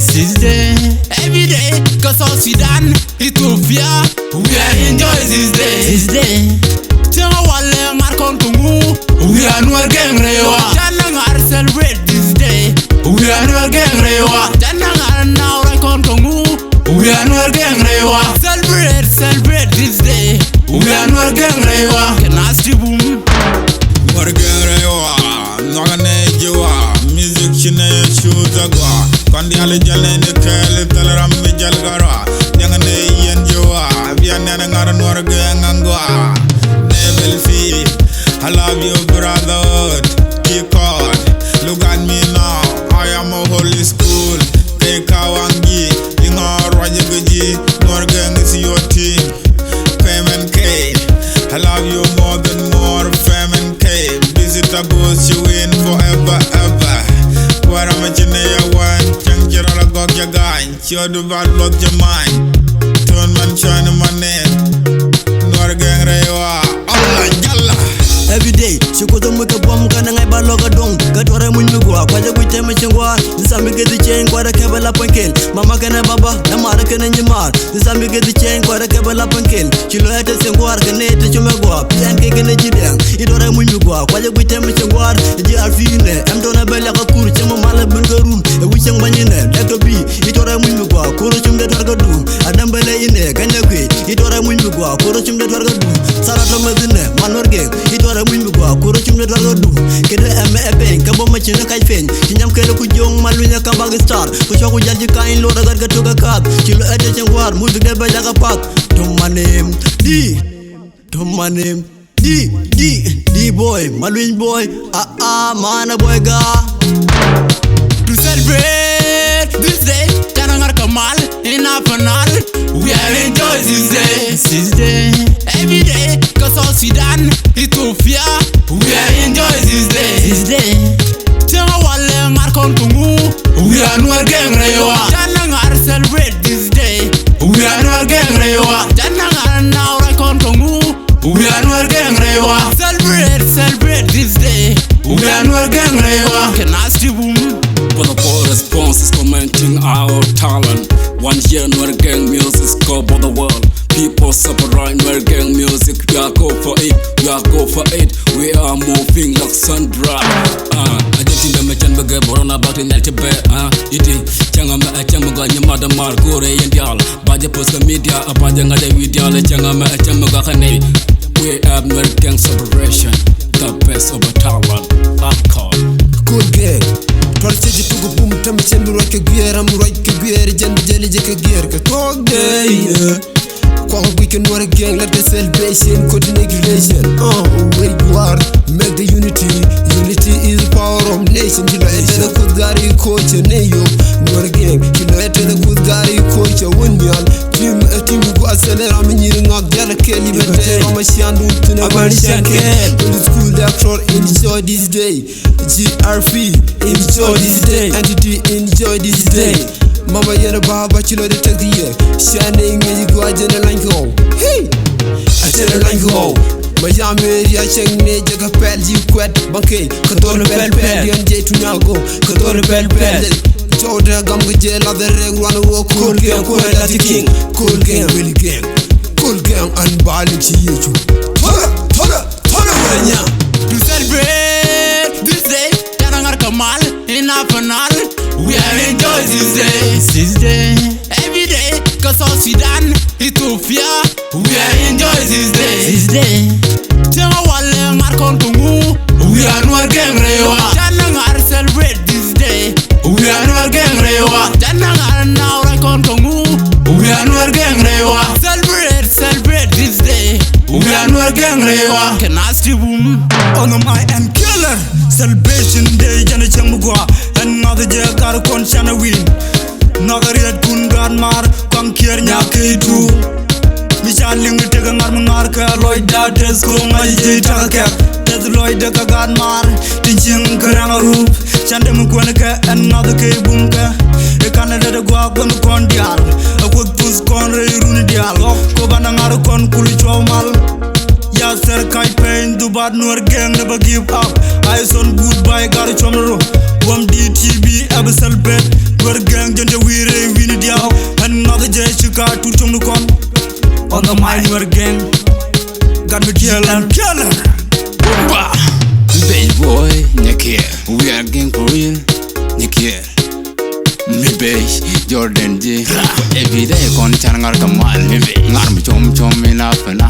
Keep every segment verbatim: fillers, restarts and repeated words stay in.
This day, every day, 'cause South Sudan, Ethiopia, we are enjoy this day. This day, cäŋ a walɛ ŋa̱r kɔn kɛ ŋu, we are Nuer gɛŋ rɛy wa. Canɛ ŋa̱r celebrate this day, we are Nuer gɛŋ rɛy wa. Canɛ ŋa̱r naw rɛy kɔn kɛ ŋu, we are Nuer gɛŋ rɛy wa. Celebrate, celebrate this day, we are Nuer gɛŋ rɛy wa. Kɛ nath ti bum. Nuɔr gɛŋ rɛy wa, nhɔkɛ nɛ ji̱ wa, music ci nɛ cu dhɛ gɔaa. Kɔn diaal jäl nɛ ni kɛɛl, thil ram mi jäl kärɔa. Diɛŋ nɛ yɛn ji̱ wa, bian nɛn ŋa̱r Nuɔr gɛŋ ɛn gɔaa. Nebel fi, I love you brotherhood, kick on. Look at me now, I am a holy school. Kɛ kawaŋ ji̱, iŋɔ ruac kɛ ji̱, Nuɔr gɛŋ is your team. Payment K, I love you more than more. Payment K, visit a boost you win forever, ever. Where am I in a one? Chang Chirala Gok Jagan, Chio Duval Lok Jaman. Turn man, shine my name. Nuɔr gɛŋ rɛy wa, Allah Jalla. Every day, ci Kuoth ɛ muc kɛ buɔ̱m, kɛnɛ ŋa̱c ba lɔk ɛ duɔ̱ŋ. Kɛ tuɔrɛ muc mi gua̱a̱, kua̱cä guic tɛmɛ cieŋ gua̱a̱r. Ni thambi kɛ thi cieŋ, kua̱rɛ kɛ bɛ la puɔ̱ny kɛl. Mama kɛnɛ baba, nɛ marä kɛnɛ nyimaar. Ni thambi kɛ thi cieŋ, kua̱rɛ kɛ bɛ la puɔ̱ny kɛl. Ci lɔ ɛ te cieŋ gua̱a̱r, kɛnɛ te cumɛ gua̱a̱. Piɛn kɛ kɛnɛ ji̱ dɛŋ, i̱ tuɔrɛ muc mi gua̱a̱, kua̱cä guic tɛmɛ cieŋ gua̱a̱r. Ji̱ ar fi̱i̱ nɛ, ɛm tɔnɛ bɛ liak ɛ kur, cieŋ mɔ malɛ ben kɛ run. Ɛ wi̱c cieŋ bäny inɛ, lɛk kɛ bi̱i̱. I̱ tuɔrɛ muc mi gua̱a̱, kur cum dee tuɔr kɛ duum. Adɛm bɛ lɛ inɛ, kɛnɛ kui̱. I̱ tuɔrɛ muc mi gua̱a̱, kur cum dee tuɔr kɛ duum. Thara tɔmɛ dhinɛ, man Nuɔr gɛŋ. I̱ tuɔrɛ muc mi gua̱a̱, kur cum dee tuɔr kɛ duum. Kɛ dee ɛmɛ ɛ peny, kɛ bä mɛ ci ni kac peny. Ci nyam kɛl ku jiɔŋ ma lunyɛ kä bak star. Ku cɔk ku jal ci kany luɔt ɛ gat kɛ tok ɛ kath. Ci lɔ ɛ te cieŋ gua̱a̱r, muc bi dee bɛ jak ɛ path. To my name, di. To my name, di, di, di boy, ma luny boy. Ah, ah, man, a boy ga. To celebrate this day, canɛ ŋa̱r kɛ mal, ina fanal. We are enjoy this day, this day. Every day, 'cause South Sudan, Ethiopia, we are enjoy this day, this day. Cäŋ a walɛ ŋa̱r kɔn kɛ ŋu, we are Nuɔr gɛŋ rɛy wa. Canɛ ŋa̱r celebrate this day, we are Nuɔr gɛŋ rɛy wa. Canɛ ŋa̱r naw rɛy kɔn kɛ ŋu, we are Nuɔr gɛŋ rɛy wa. Celebrate, celebrate this day, we are Nuɔr gɛŋ rɛy wa. Kɛ nath ti bum. For the poor responses commenting our talent. One year Nuer gang music go for the world. People separate Nuer gang music. We are go for it. We are go for it. We are moving like Sandra. Ah, I didn't think that my channel get born about in that bed. Ah, it is. Changa ma changa ga nyamada mar gore and yal. Baja post media, a baja ngada video, changa ma changa ga kane. We have Nuer gang separation. The best of a talent. Alcohol. Cool gang. Tɔr cɛ ji̱ tuk bum tɛm cɛ mi ruac kɛ guiɛɛr am ruac kɛ guiɛɛr jɛn bi jɛl jɛ kɛ guiɛɛr kɛ thok dee. Kuak guic kɛ Nuɔr gɛŋ lɛ kɛ celebration coordination. Uh, wage war, make the unity. Unity is the power of nation. Ci lɔ ɛ tɛth kuth gari koc ɛ ne yom Nuɔr gɛŋ. Ci lɔ ɛ tɛth kuth gari koc ɛ wun nhial. Tim ɛ tim gua̱a̱th cɛ lɛ ram nyir ŋɔak jal kɛl i̱ bɛ tɛr ram ɛ cian dun thin ɛ bɛ cian kɛl. School the actor enjoy this day. G R P, enjoy this day. N T D, enjoy this day. Mama yɛn a baba ci lɔ di tek yɛ. Shane ŋi̱i̱c gua jɛn a lany kɔw. Hey! A jɛn a lany kɔw. Ma yam area cɛŋ ne jɛ ka pɛl ji̱ kuɛt. Ba key ka thol pɛl pɛl. Yɛn jɛ tunya go ka thol pɛl pɛl. Jɔw dɛ gam ka jɛ la the reg ruan wo kol gɛŋ kuɛ la ti king. Kol gɛŋ, really gɛŋ. Kol gɛŋ an bali ci Yecu. Thol, thol. Tɔnɔ wɛnyɛ. To celebrate this day, canɛ ŋa̱r kɛ mal, ina fanal. We are enjoy this day, this day. Every day, 'cause South Sudan, Ethiopia, we are enjoy this day, this day. Cäŋ a walɛ ŋa̱r kɔn kɛ ŋu, we are Nuɔr gɛŋ rɛy wa. Canɛ ŋa̱r celebrate this day. We are Nuer gang rɛy wa. Jana ŋa̱r na ruac kɔn kɛ ŋu. We are Nuer gang rɛy wa. Celebrate, celebrate this day. We are Nuer gang rɛy wa. Kɛ nath ti bum. Ɔnɔ ma ɛn killer. Celebration day jɛn cäŋ mi gɔaa. Ɛn ŋa̱th jɛ kar kɔn canɛ win. Nhɔk riɛt kun gaat maar. Kɔaŋ kiɛɛr nyaak kɛ i̱ tuur. Mi ca liŋ tekɛ ŋa̱r mi ŋa̱r kɛ lɔcda teth ko̱o̱ŋ ŋa̱c ji̱ ji̱ takä kɛk. Teth lɔcdɛ kɛ gaat maar ti cieŋ kä raŋ arup. Can dee mi kuɛn kɛ ɛn ŋa̱th kɛ i̱ bum kɛ. I̱ kanɛ lät ɛ gua̱a̱k kuɛn kɔn diaal. Ɛ kuoth puth kɔn rɛy run diaal. Kop banɛ ŋa̱r kɔn kul cuɔw mal. Ya thɛr kac pɛny dhubat Nuer gang never give up. I son goodbye gar cuɔm ro. Buɔm D T V ɛ bi celebrate. Nuer gang jɛn jɛ wi̱i̱ Jordan G. Every day kɔn can ŋar kɛ mal. Ŋar mi com com in afina.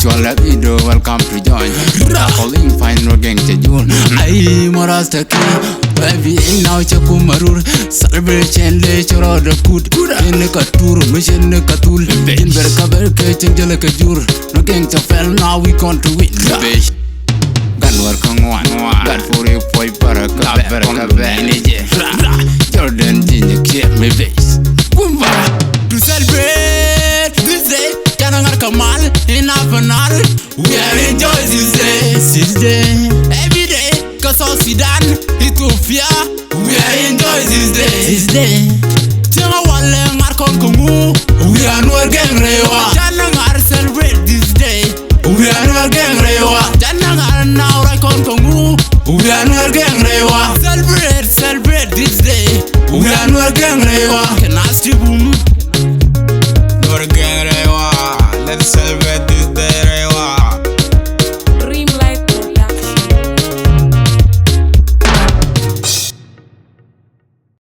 Cual la video, welcome to join. Calling fine no geng cɛ jul. Ai moras te ki. Baby in now cɛ kum marur. Celebration day cɛ rɔ de kut. In ka tur mi cɛ ni ka tul. In ber ka ber ke cɛ jɛl kɛ jur. No geng cɛ fɛl, now we going to win. Gan wär kä ŋuan. Gan for you boy bara kä bɛ kɔn bɛ ni jɛ. Jordan G ni kiɛ mi base. Kumba. To celebrate this day, can ŋar kɛ mal in afina. We are enjoy this day. This day. Every day, kä South Sudan, Ethiopia. We are enjoy this day. This day. Tiɛŋ a walɛ ŋar kɔn kɛ ŋu. We are Nuer geng rewa. Can ŋar celebrate this day.